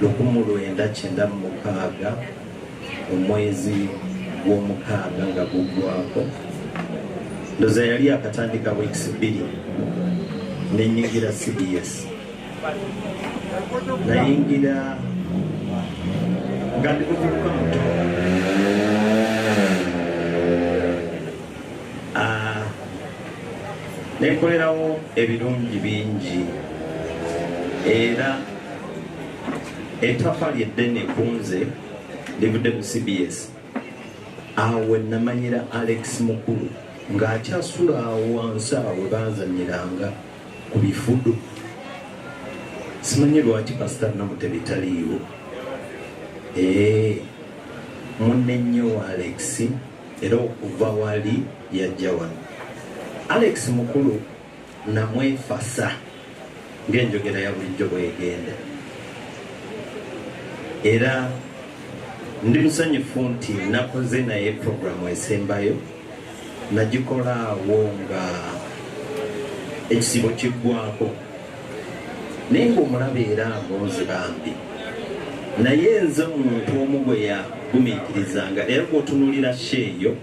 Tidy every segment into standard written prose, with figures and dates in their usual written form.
1996, omwezi gw'omukaaga nga guggwako, ndoza yali akatandika weeks 2, nenyingira CBS. Nayingira nga ndi muvubuka muto. Ah, nenkolerawo ebirungi bingi, era ettaffaali eddene kunze livudde mu CBS. Awo we namanyira Alex Mukulu ng'akyasula awo wansi awo we baazanyiranga ku bifudu. Simanyi lwaki Pasita Namutebi taliiwo. Ee, munne nnyo wa Alex, era okuva wali yajja wano. Alex Mukulu namwefasa ng'enjogera ya bulijjo bwegenda, era ndi musanyufu nti nakoze naye programu esembayo. Nagikola awo nga ekisibo kiggwako, naye ng'omulaba era agonze bambi. Naye nze muntu omu bwe yagumiikirizanga, era bw'otunuulira show eyo,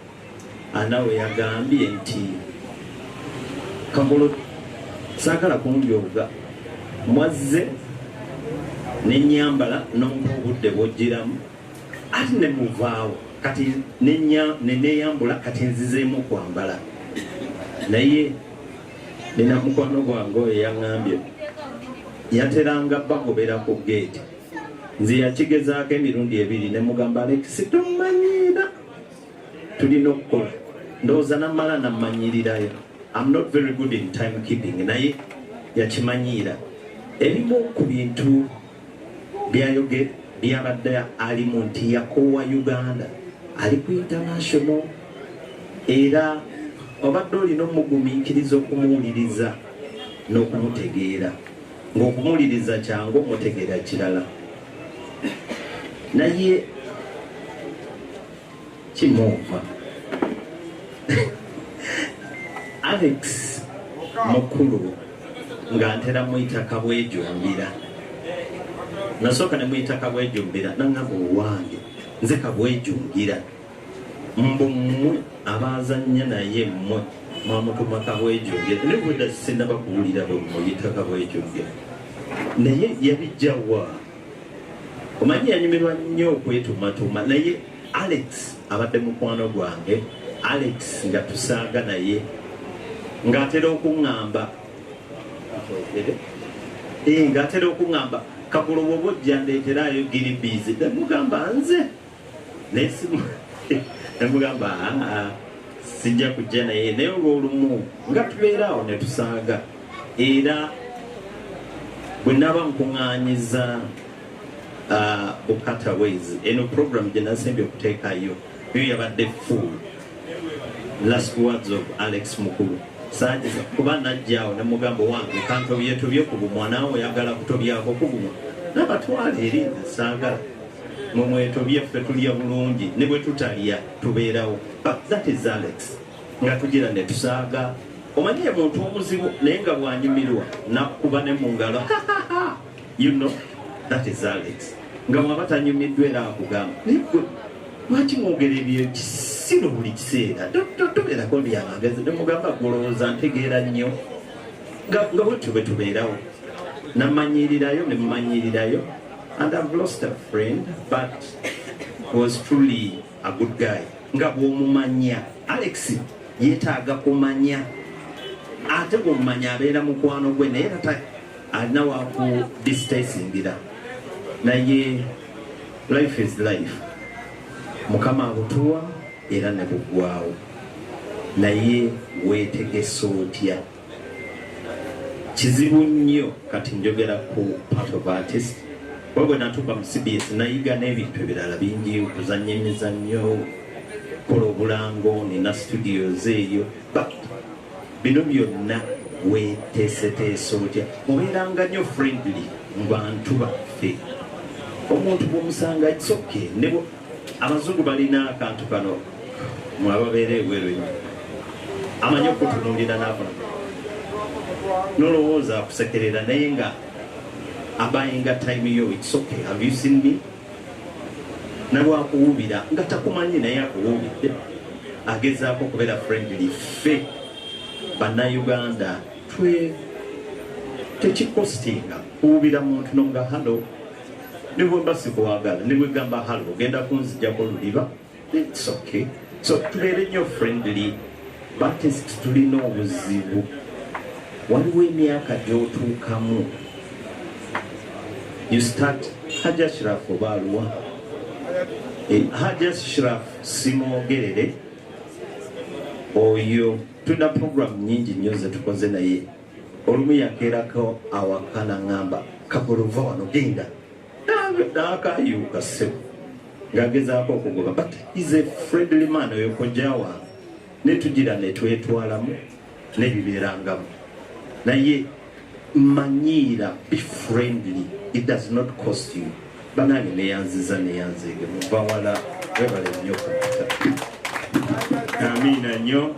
anawe yagambye nti, "Kagolo, saagala kunjooga, mwazze nenyambala nompa obudde bwojjiramu, ate ne muvaawo, kati neneyambula, kati nzizeemu okwambala." Naye nina mukwano gwange oyo yaŋŋambye yateranga bagobera ku geeti. Nze yakigezaako emirundi ebiri, ne mugamba, "Alex, tomanyiira, tulina okukola." Ndowooza namala namanyirirayo. I'm not very good in time keeping, naye yakimanyiira. Ebimu ku bintu byayoge byabadde alimu nti yakoowa Uganda, ali ku international, era obadde olina omugumiikiriza okumuwuliriza n'okumutegeera, ng'okumuwuliriza kyangu, omutegeera kirala. Naye kimuuva Alex Mukulu nga ntera muyita Kabwejumbira. Nasooka ne muyita Kabwejumbira, nangamba, "Owange, nze Kabwejungira?" Mbu mmwe abaazannya naye mmwe mwamutuma Kabwejungira, naye bwedda sinaba kuwulira bwe muyita Kabwejungira. Naye yabijjawa? Omanyi yanyumirwa nnyo okwetumatuma. Naye Alex abadde mukwano gwange. Alex nga tusaaga naye, ng'atera okuŋŋamba, ng'atera okuŋŋamba, "Kagolo, bwoba ojja ndeeterayo giribizi." Nemugamba nze naye nemugamba, "Aa, sijja kujja." Naye olwolumu nga tubeera awo ne tusaaga, era bwe naba nkuŋŋaanyiza Bukata Ways, eno program gye nasembye okuteekayo, yo yabadde full last words of Alex Mukulu. Saageza kuba najja awo nemugamba, "Wange, kantobyetobye ku bumwa, naawe oyagala kutobyako ku bumwa?" Nabatwala eri, nze saagala, mwe mwetobye, ffe tulya bulungi, ne bwe tutalya tubeerawo. But that is Alex, nga tugira ne tusaaga. Omanyi ye muntu omuzibu, naye nga bwanyumirwa nakkuba ne mu ngalo. You know, that is Alex. Nga mwaba tanyumiddwa era akugamba, "Naye gwe lwaki mwogera ebyo kisiro buli kiseera? Tobeerako byamagezi." Nemugamba, "Golowooza ntegeera nnyo?" Nga bwetyo bwe tubeerawo. Namanyirirayo, nemumanyirirayo, and I've lost a friend, but was truly a good guy. Nga bw'omumanya, Alex yeetaaga kumanya, ate bw'omumanya abeera mukwano gwe, naye era alina waku distacingira. Naye life is life, Mukama abutuwa era ne buggwawo, naye weetegese otya? Kizibu nnyo. Kati njogera ku part of artist. Bwe bwe natuuka mu CBS, nayiga n'ebintu ebirala bingi, okuzannya emizannyo, kola obulango, nina studios eyo. But bino byonna weteeseteese otya? Obeeranga nnyo friendly mu bantu baffe. Omuntu bw'omusanga, it's okay. Ne abazungu balina akantu kano, mwababeera ebweru ennyo, amanyi okutunuulira n'akola, nolowooza akusekerera, naye nga Abayinga time yo, it's okay. Have you seen me? Nalwakuwubira nga takumanyi, naye akuwubidde, agezaako okubeera friendly. Ffe Bannayuganda twe tekikostinga kuwubira muntu nomuga hello, ne bwemba sikuwagala, ne bwegamba hello, ogenda kunzijjako luliba, it's okay. So tubeere nnyo friendly. Artist tulina obuzibu, waliwo emyaka gy'otuukamu, you start. Haji Ashraf oba aluwa? Haji Ashraf simwogerere oyo, tulina program nyingi nnyo zetukoze, naye olumu yakeerako awaka naŋŋamba, "Kabuluva wano, genda." Nakayuka ssebo ng'agezaako okugoba, but is a friendly man oyo kojja wange, netugira netwetwalamu nebibeerangamu. Naye manyiira, be friendly, it does not cost you. Banange, neyanziza, neyanzeege, muva wala, webale nnyo kumpita. Amiina nnyo.